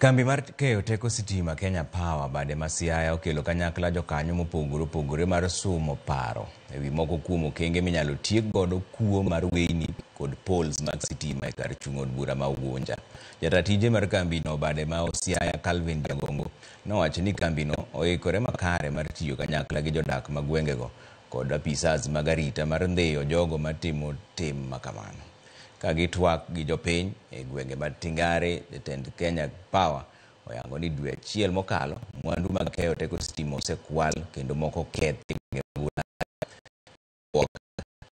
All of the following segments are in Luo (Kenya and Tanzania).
Kambi mar keyo teko sitima Kenya Power bade ma Siaya okelo kanyakla jokanyo mopogore opogore mar sumo paro ewi moko kuom okenge minyalo tiek godo kuo mar weyni kod poles mag sitima e kar chung' od bura ma Ugunja. Jata tije mar kambino bade ma Siaya Calvin Jagongo nowacho ni kambino oikore makare mar tiyo kanyakla gi jodak ma gwengego kod apisas mag arita mar ndhiyo jogo matimo tim makamano. Ka gitwak gi jopiny e gwenge mag Tingare, jatend Kenya Power oyango ni dwe achiel mokalo mwandu mag keyo teko sitima osekwal kendo moko okethi e gwenge mag Ulaya,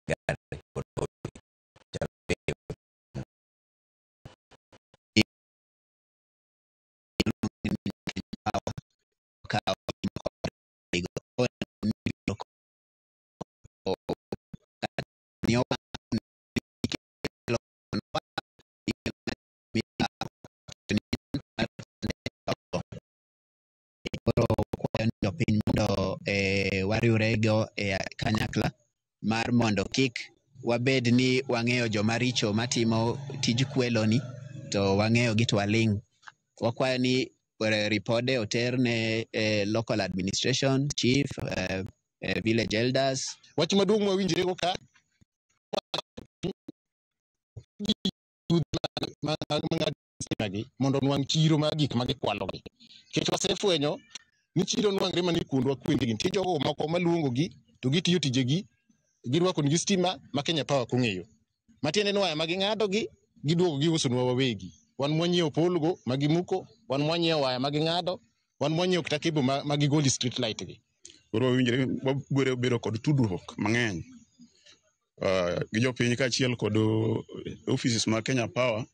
Tingare kod Koro kwayo ni jopiny mondo wariwre go e kanyakla mar mondo kik wabed ni wang'eyo joma richo matimo tij kwelo ni to wang'eyo gi to waling'. Wakwayo ni ripode oter ne local administration, chief, village elders. Wach maduong' mwawinjre go ka gi mondo onwang' chiro mar gik ma gikwalogi. Nikech wasefwenyo ni chiro nwang're mana e kuondwa kuendegi. Nitie jogo moko maluongogi to gitiyo tijegi, girwako nigi stima ma Kenya Power ok ong'eyo. Matiende ni waya ma ging'adogi, giduogo giusonwa wawegi. Wan mwanyiewo pole go ma gimuko, wan mwanyiewo waya ma ging'ado, wan mwanyiewo kata cable ma gigolo e street light gi. Koro wawinjre wabiro bedo kod tudruok mang'eny gi jopiny kaachiel kod offices mag Kenya Power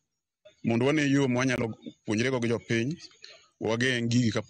mondo wane yo mwanyalo puonjrego gi jopiny wageng' gigi kapok